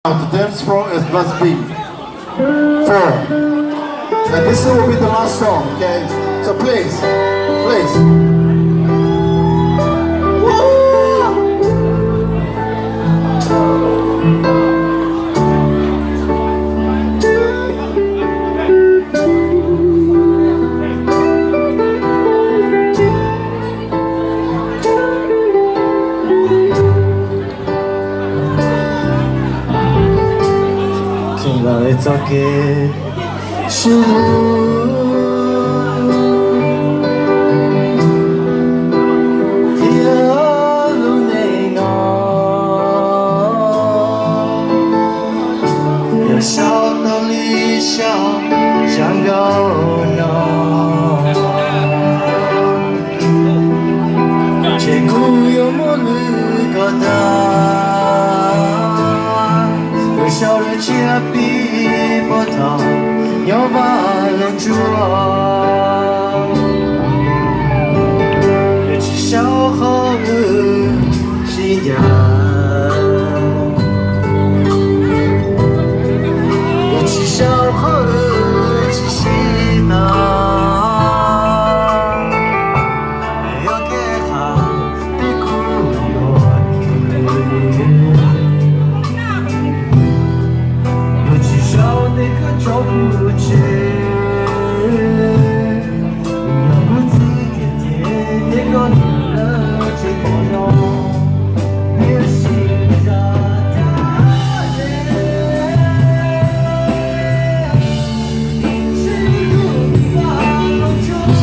Now the dance floor is must be four. And this will be the last song, okay? So please, please. Woo! Txog lawm txoj kev sib hlub thiab lub neej no, yog sau tau li sau zaj nkauj no, ces kuv yuav muab lwm kom tag, yuav sau lub tsiab pib puag thaum nyob Vaj Loog Tsuas, yuav tsis sau qhov wb sib ncaim, yuav tsis sau qhov wb tsis sib tau. Yog kev qhia tej kuv yuav, yuav tsis sau tej koj tso kuv tseg. Yog kuv txiv kiag ces tej koj nws lawv tsis pom zoo, tiam sis zaj dab tsi lub ntiaj teb no tsuas